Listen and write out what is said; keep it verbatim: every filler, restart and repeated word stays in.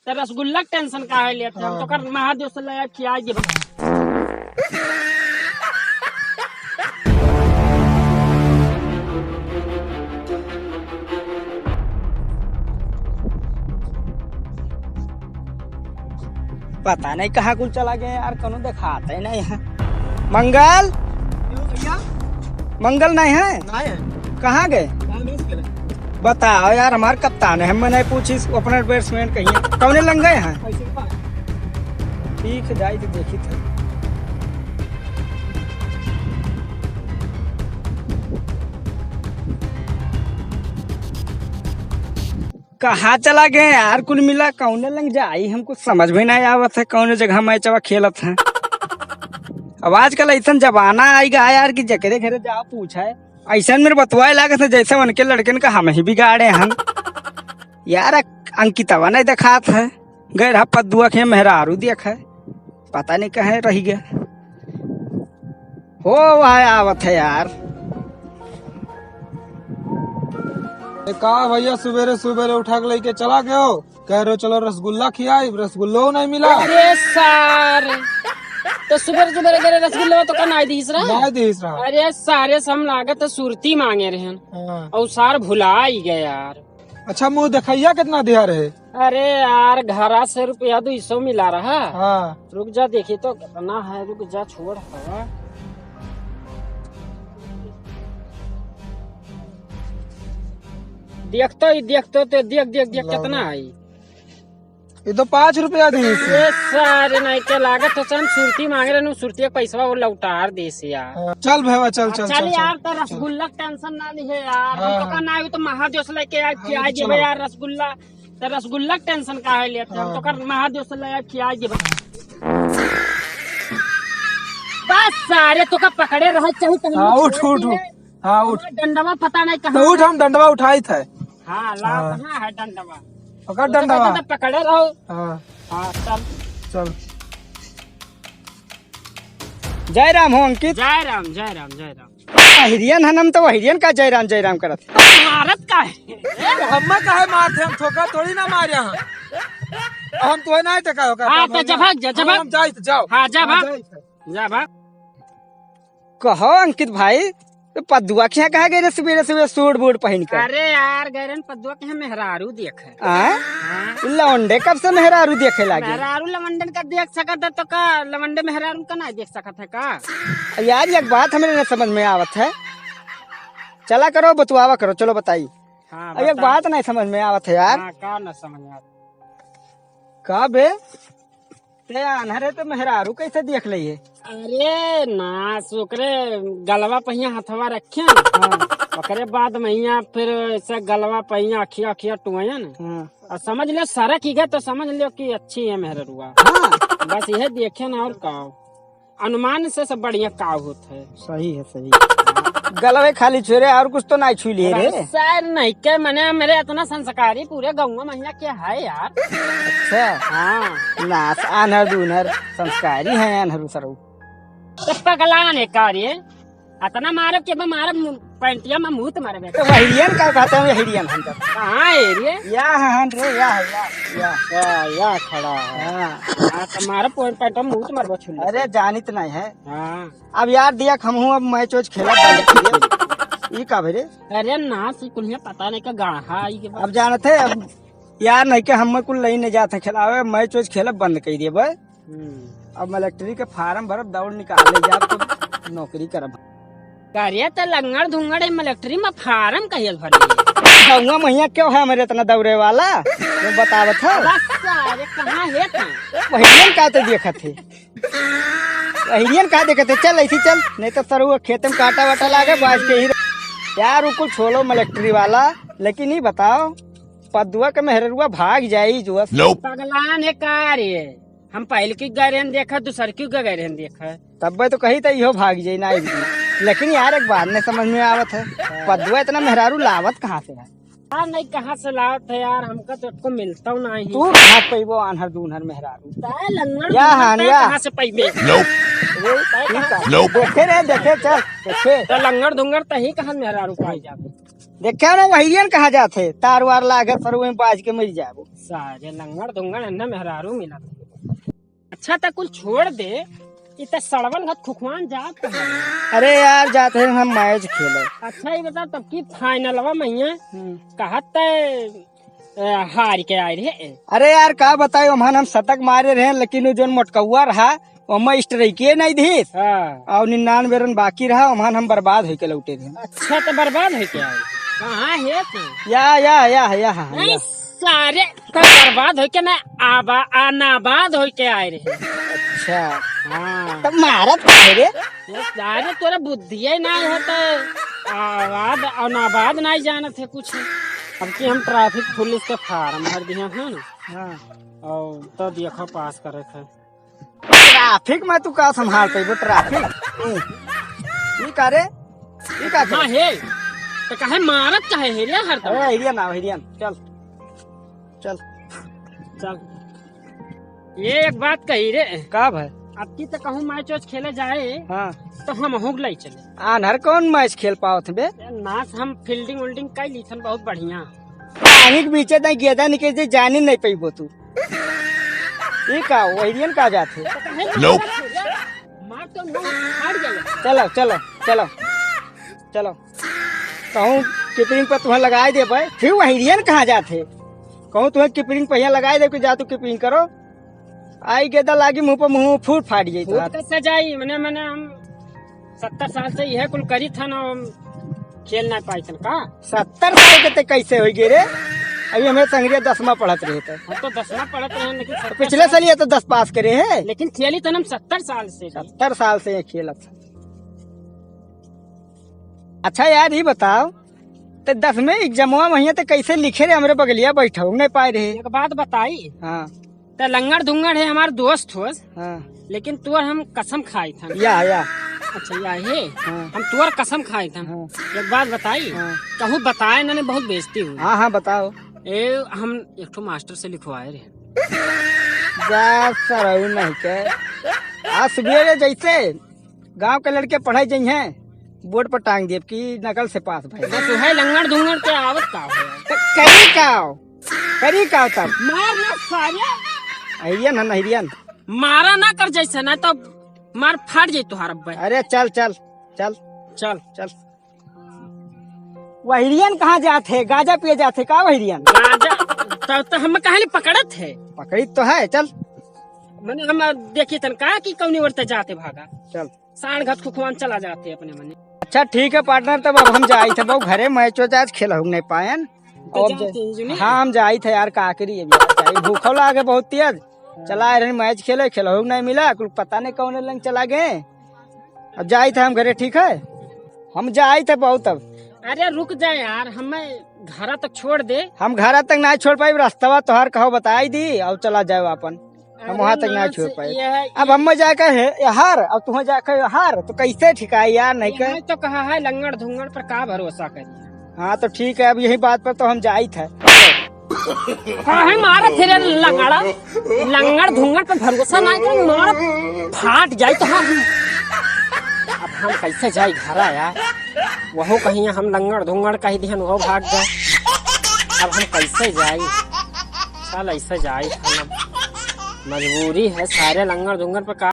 त रसगुल्ला के tension काहे लेत है? हम हाँ। तोकर महादेव से ले आए खिया देब। पता नहीं कहाँ कुल चला गए यार, कौनो देखाते नहीं है। मंगल, क्यों भैया? मंगल नहीं है? नहीं है। कहाँ गए? कहाँ मिस गए? बताओ यार, हमार कप्तान है, हम नहीं पूछी अपने batsman कहिए कौने लंग गए हैं। पैसे के पास। ठीक है, जाई तो देखी थे। कहाँ चला गए यार कुल मिला, कौने लंग जाई, हमको समझ में नहीं आवत है कौने जगह मैचवा खेलत है। अब आजकल ऐसन जमाना आई गा यार कि जकरे घरे जाओ पूछा है, ऐसन मेरे बतवाए लागत है जैसे उनके लड़कन का हम ही बिगाड़े हन। यार अक-, अंकितवा नहीं देखात है, गए रहा पद्दुआ के मेहरारू देख है, पता नहीं कहाँ रह गया। हो वह आवत है यार। ए, का भैया, सुबेरे सुबेरे उठा के लेके चला गयो, कह रहे हो चलो रसगुल्ला खियाई, रसगुल्लो नहीं मिला। अरे सारे, तो सुबेरे सुबेरे गए रसगुल्ला तो का नाई दीस रहा? नाई दीस रहा। अरे सारे से हम लागत है सुरती मांगे रहन। हाँ। और सार भुला ही गए यार। अच्छा, मुँह देखैया कितना दिया रहे? अरे यार, घरा से रुपया दुई सौ मिला रहा। हाँ। रुक जा, देखी तो कितना है, रुक जा, छोड़ हवा। देख तो, ई देख तो, ते देख, देख, देख, ला कितना ले। है? ये तो पाँच रुपया दी थी। ये सारे नहीं के लागत तो सन सुरती मांगे रहनु, सुरती के पैसवा वो लौटार देस यार। हाँ, चल भैया, चल, हाँ, चल, चल चल, चल। यार, तो रसगुल्ला के tension ना ली है यार। हाँ, हम तो हाँ। कहना है, तो महाजोश लेके आए, हाँ, खिया तो देबे चलो। यार रसगुल्ला। तो रसगुल्ला के tension काहे लेत है? हम हाँ। तो कर महाजोश ले आए, खिया देबे। बस सारे तो का पकड़े रहे, चाहे तो हम हाँ, लोग उठ, छोड़ उठ, दिए। उठ। हाँ, उठ। हमारा डंडवा पता नहीं कहाँ तो उठ, है। हम डंडवा उठाई थे। हाँ, ला, हाँ। कहाँ है डंडवा? पकड़ तो डंडवा। कहते तो पकड़े रहो। हाँ। हाँ, चल। चल। जय राम हो अंकित। जय राम, जय राम, जय राम। अहिरियन हन हम तो अहिरियन का जय राम, जय राम करत। मारत का है? ए, हम्मा काहे मारत है? हम थोका थोड़ी ना मारे हैं। हम तो है ना टका होका। हाँ, तो जब भाग जा, जब हम, भाग। हम जाइत, जाओ। हाँ, जा हाँ, भाग। जाइत। जा भाग। कहो अंकित भाई, तो पद्दुआ के यहाँ कहाँ गए रहे सुबेरे सुबेरे सूट बूट पहन कर? अरे यार, गए रहन पद्दुआ के यहाँ मेहरारू देखे। आ? हाँ। उ लवंडे कब से मेहरारू देखे लागे? मेहरारू लवंडन का देख सकत है तो का लवंडे मेहरारू का ना देख सकत है का? यार, एक बात हमरे न समझ में आवत है। चला करो, बतुआवा करो, चलो बताई। हाँ, अब एक बता। बात नहीं समझ में आवत है यार। हाँ, का ना समझ में आवत? का बे? ते आन्हरे तो मेहरारू कैसे देख लई है? अरे नास, ओकरे गलवा पहिया हथवा रखे, हाँ। ओकरे बाद महिया फिर ऐसे गलवा पहिया अखिया अखिया टुआयन। हाँ। और समझ लो सरक ही गए तो समझ लो कि अच्छी है मेहररुआ। हाँ। बस यह देखे ना और का, अनुमान से सब बढ़िया का होत है। सही है, सही। गलवे खाली छुए रे, और कुछ तो नहीं छुई लिए रे। सर नहीं के मने मेरे इतना संस्कारी पूरे गाँव महिया के है यार। अच्छा। हाँ। नास आन्हर दून्हर संस्कारी है आन्हर सरऊ। तो पगला ने का रे? अतना मारब के बा मारब मु-, पैंटिया में मूत मारबे। तो वहिरियन का कहते हैं, वहिरियन हम जब। कहाँ है रे? या है हन रे, या है, या, या। या, या खड़ा है। हाँ। हाँ, तो मारब पैंट, पैंट में मूत मारबो छुल्ले अरे, से। जानित नहीं है। हाँ। अब यार दिया, हमहू अब मैच वैच खेलब बंद कर दिया। ई का भरे? अरे ना, से कुल पता नहीं का गाढ़ा आई के अब जानत है, अब यार नहीं के हम कुल लई नहीं जात है खेलावे, मैच वैच खेलब बंद कर दिए भाई। हम्म। अब मलेक्ट्री के फार्म भरब, दौड़ निकाल ले जाब तो नौकरी करब। अरे त लंगड़ धुंगड़ है, मलेक्ट्री में फार्म कहियल भरी? गौवा महिया क्यों है हमारे इतना दौड़े वाला? मैं बतावत है। बस अरे कहाँ है तू? वहिरियन का तो देखत है। वहिरियन का देखत है? चल ऐसी चल, नहीं तो सरऊ खेत में काटा वाटा लागे, बाज के ही रह-, यार वो कुछ छोलो मलेक्ट्री वाला, लेकिन ये बताओ, पद्दुआ के मेहररुआ भाग जाई जुआ से। पगलान है का रे? हम पहले की गए रहन देखा, दूसर की गए रहन देखा। तब्बे तो कही त इहो भाग जाई ना आई। लेकिन यार एक बात नहीं समझ में आवत है, पद्दुआ इतना मेहरारू लावत कहाँ से है? यार नहीं कहाँ से लावत है यार, हमका तो एको मिलता नहीं। तू कहाँ पैबो आन्हर दून्हर मेहरारू? तै लंगड़ या दून्हर हान तै या। कहाँ से पैबे? Nope। वो तै ठीक है। कहाँ से Nope। देखे रे, देखे चल, देखे। तो लंगड़ धुंगड़ तही कहाँ मेहरारू पाई जाबे? देखे ना, वहिरियन कहाँ जात है, तार वार लागे, सर वहीं बाज के मर जाबो। सारे लंगड़ दुंगड़ अन्ना मेहरारू मिला। अच्छा, त कुल छोड़ दे, इ त सड़वन घत खुखवान जात है। अरे यार, जात है हम मैच खेले। अच्छा, ये बता, तब की फाइनलवा में हियाँ हम्म। कहत है, ए, हार के आए रहे। अरे यार, का बताई, ओम्हन हम शतक मारे रहे, लेकिन वो जोन मोटकौआ रहा, ओम्हन स्ट्राइके नहीं दिस। हाँ। और निन्यानवे रन बाकी रहा, ओम्हन हम बर्बाद होके लौटे रहे। अच्छा, तो बर्बाद होके आए। कहाँ है तू? या, या, या, या, या। नहीं, सारे तो बर्बाद होके ना, आबा-, अनाबाद होके आए रहे। अच्छा। हाँ। तब मारत काहे रे? ये सारे तोरा बुद्धिये ना है तो आबाद, अनाबाद नहीं जानत है कुछ। अब की हम ट्रैफिक पुलिस के फार्म भर दिए हैं ना। हाँ। और तो देखो पास करे थे। ट्रैफिक में तू का संभाल पेबो ट्रैफिक? ई का रे? ई का हाँ थे? हे, तो काहे मारत काहे हे रे हर अरे, हिरियन आओ, हिरियन। चल। चल। चल। ये एक बात कही रे। का भाई? अब की तो कहूँ मैच वैच खेले जाए, हाँ। तो हम हुग लाई चले। आन्हर कौन मैच खेल पावत बे? नाच हम फील्डिंग उल्डिंग कर ली थन बहुत बढ़िया। पानी के बीचे तई गेंदा निकल जे, जानी नहीं पइबो तू। ई का, वहिरियन का जात है? तो कहे ना Nope। मार तो मुंह फाड़ जाए। चलो, चलो, चलो, चलो। कहूँ कीपिंग पर तुम्हें लगाए दे भाई, फिर वहिरियन कहाँ जात है? कहूँ तुम्हें कीपिंग पर यहाँ लगाए दे कि जा तू कीपिंग करो। आई गेंदा लागी मुंह पर, मुंह फूट फाट जाई फूट तोहार। कैसे जाई? मने, मने हम सत्तर साल से यह कुल करी था ना, हम खेल ना पाई थन का? सत्तर साल के ते कैसे हो गए रे? अभी हमें संगरिया दसमा पढ़त रहे थे। हम तो दसमा पढ़त रहे, लेकिन सत्तर पिछले साल साल ये तो दस पास करे हैं। लेकिन खेली थन हम सत्तर साल से भी। सत्तर साल से ये खेलत है। अच्छा यार, ये बताओ, ते दसवें एग्जामवा में हियां ते कैसे लिखे रे? हमरे बगलिया बैठो, नहीं पाए रहे। एक बात बताई, हाँ। ते लंगड़ धुंगड़ है हमार दोस्त होस, हाँ। लेकिन तोर हम कसम खाई था। या, या। अच्छा, या है? हाँ। हम तोर कसम खाई था। हाँ। एक बात बताई, हाँ। कहूँ बताए ना, नहीं, बहुत बेइज्जती हुई। हाँ, हाँ, बताओ। ए, हम एक ठो मास्टर से लिखवाए रहे। जा सरऊ नहीं के। आज सुबेरे जैसे गांव के लड़के पढ़ाई जइहें, बोर्ड पर टांग देब कि नकल से पास भइल। बस उहे लंगड़ धुंगड़ के आवत का हो? त करी का हो? करी का हो तब? मार ना सारे। अहिरियन है, नहिरियन। मारा ना कर जैसे, ना तो मार फाट जाई तोहार अब्बे। अरे चल, चल, चल। चल। चल। वहिरियन कहाँ जात है? गांजा पिए जात है का वहिरियन? गांजा, तब तो हम काहे नहीं पकड़त है? पकड़ी तो है, चल। मने हम देखी तन का कि कौनी ओर ते जाते भागा। चल। साढ़ घात खुखवान चला जाते अपने मने। अच्छा ठीक है पार्टनर, तब अब हम जाई थे, बहु घरे मैच वैच आज खेलहु नहीं पायन। तो और जाते ज-, हैं जो नहीं? हाँ, हम जाई थे यार, का करी अभी, जाई, भूखो लागे बहुत तेज। चला आए रहन मैच खेले, खेलहु नहीं मिला, कुल पता नहीं कौन लंग चला गए। अब जाई थे हम घरे, ठीक है, हम जाई थे बहुत अब। अरे रुक जा यार, हमें घरा तक छोड़ दे। हम घरा तक नहीं छोड़ पाई, रास्तवा तोहार कहो बताई दी और चला जाओ अपन। हम अरे वहाँ तक ना नहीं छोड़ से पाए। ये है, अब ये हम जाके है यार, अब तुम जाके यार, तो कैसे ठिकाई यार, नहीं ये के? है तो कहा है, लंगड़ धुंगड़ पर का भरोसा करी? हाँ, तो ठीक है, अब यही बात पर तो हम जाइत है। काहे मारत है रे लंगड़ा? लंगड़ धुंगड़ पर भरोसा नहीं कर, मार फाट जाई तो हाँ। अब हम कैसे जाई घरा यार? वहू कहीं हम लंगड़ धुंगड़ कह दिहन, वहू भाग गए। अब हम कैसे जाई? चल, ऐसे जाई, मजबूरी है, सारे लंगड़ धुंगड़ पर का